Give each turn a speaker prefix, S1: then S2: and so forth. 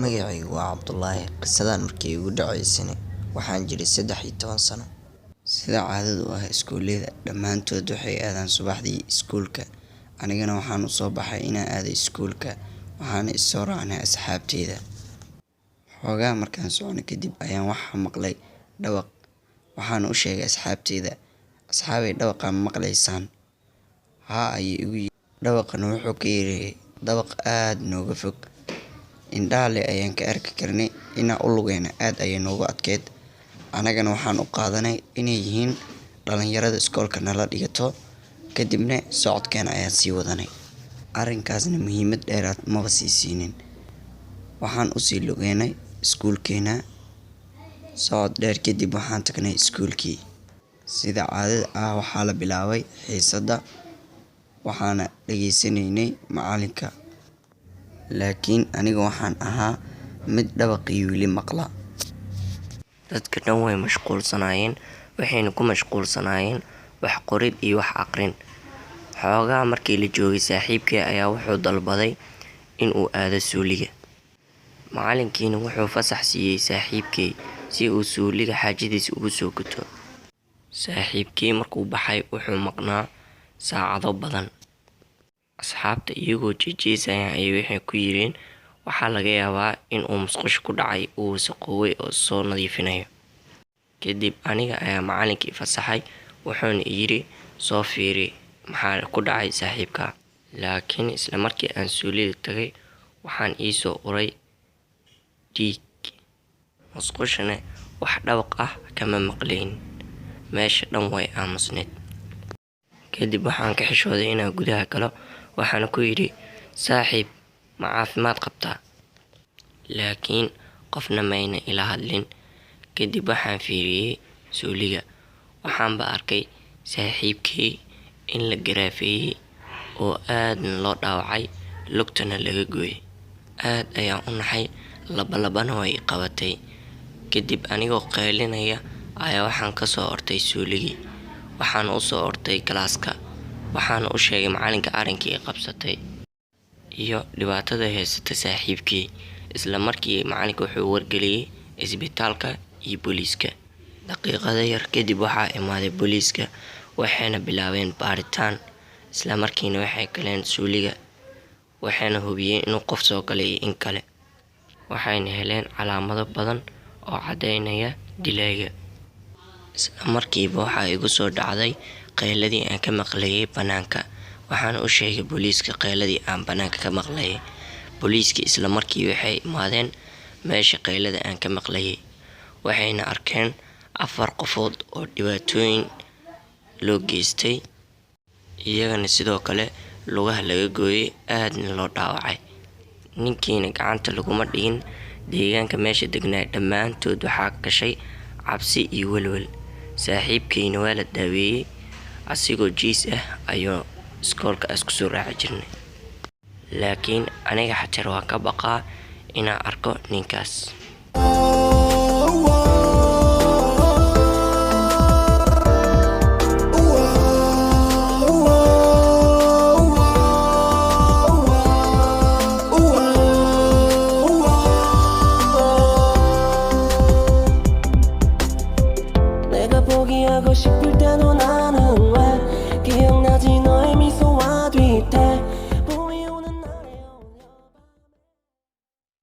S1: Magacaygu waa Cabdullaahi. Qisadan markii igu dhacaysana waxaan jiray 13 sano. Sida caadada u ah iskuulada, dhammaantood waxay aadaan subaxdii iskuulka. Anigana waxaan u soo baxay inaan aado iskuulka, waxaana is soo raacnay asxaabteyda. Xoogaa markaan socono kadib ayaan waxaa maqlay dhawaq. Waxaan u sheegay asxaabteyda, "Asxaabay, dhawaqa ma maqlaysaan?" Haa, ayay igu yidhi. Dhawaqana wuxuu ka yeeray dabaq aad nooga fog. Indhaha leh ayaan ka arki karnay inaa u lugeyna aad ayay noogu adkeyd. Anagana waxaan u qaadanay inay yihiin dhalinyarada iskoolka nala dhigato. Kadibna socodkeena ayaan sii wadanay. Arrinkaasna muhiimad dheeraad maba sii siinin. Waxaan u sii lugeynay iskuulkeena. Socod dheer kadib waxaan tagnay iskuulkii. Sida caadada ah waxaa la bilaabay xiisadda, waxaana dhageysanaynay macalinka. Laakiin aniga waxaan ahaa mid dhawaqii weli maqla. Dadka dhan way mashquulsanaayeen, waxayna ku mashquulsanaayeen wax qorid iyo wax aqrin. Xoogaa markii la joogay, saaxiibkay ayaa wuxuu dalbaday in uu aado suuliga. Macalinkiina wuxuu fasax siiyey saaxiibkay si uu suuliga xaajadiisa ugu soo guto. Saaxiibkay markuu baxay wuxuu maqnaa saacado badan. Asxaabta iyagoo jeejeesaya ayay waxay ku yireen, waxaa laga yaabaa in uu musqusha ku dhacay, uu wasakhoobay oo soo nadiifinayo. Kadib aniga ayaa macalinkii fasaxay, wuxuuna i yiri, "Soo fiiri maxaa ku dhacay saaxiibka." Laakiin isla markii aan suuliga tagay, waxaan ii soo uray dhiig. Musqushana wax dhawaq ah kama maqlayn. Meesha dhan way aamusneed. Kadib waxaan ka xishooday inaan gudaha galo, waxaana ku yidhi, "Saaxiib, ma caafimaad qabtaa?" Laakiin qofna mayna ila hadlin. Kadib waxaan fiiriyey suuliga. Waxaanba arkay saaxiibkay in la garaafeeyey oo aadna loo dhaawacay, lugtana laga gooyay. Aad ayaan u naxay, labalabana way i qabatay. Kadib anigoo qaylinaya ayaa waxaan ka soo ortay suuligii. Waxaan u soo ortay galaaska. Waxaan u sheegay macalinka arrinkii i qabsatay iyo dhibaatada haysata saaxiibkay. Isla markii macalinka wuxuu wargeliyey isbitaalka iyo booliiska. Daqiiqado yar kadib waxaa imaaday booliiska, waxayna bilaabeen baaritaan. Isla markiina waxay galeen suuliga, waxayna hubiyeen inuu qof soo galay iyo in kale. Waxayna heleen calaamado badan oo caddeynaya dilayga. Isla markiiba waxaa igu soo dhacday qayladii aan ka maqlayay banaanka. Waxaan u sheegay booliiska qayladii aan banaanka ka maqlayay. Booliiska isla markii waxay imaadeen meesha qaylada aan ka maqlayay. Waxayna arkeen 4 qofood oo dhibaatooyin loo geystay, iyagana sidoo kale lugaha laga gooyay, aadna loo dhaawacay. Ninkiina gacanta laguma dhigin. Deegaanka meesha degnaa dhammaantood waxaa gashay cabsi iyo welwel. Saaxiibkayna waa la daaweeyey, asigoo jiis ah ayuu iskoolka isku soo raaci jirnay. Laakiin aniga xataa waan ka baqaa inaan arko ninkaas.
S2: 내가 포기하고 싶을 때도 나는 왜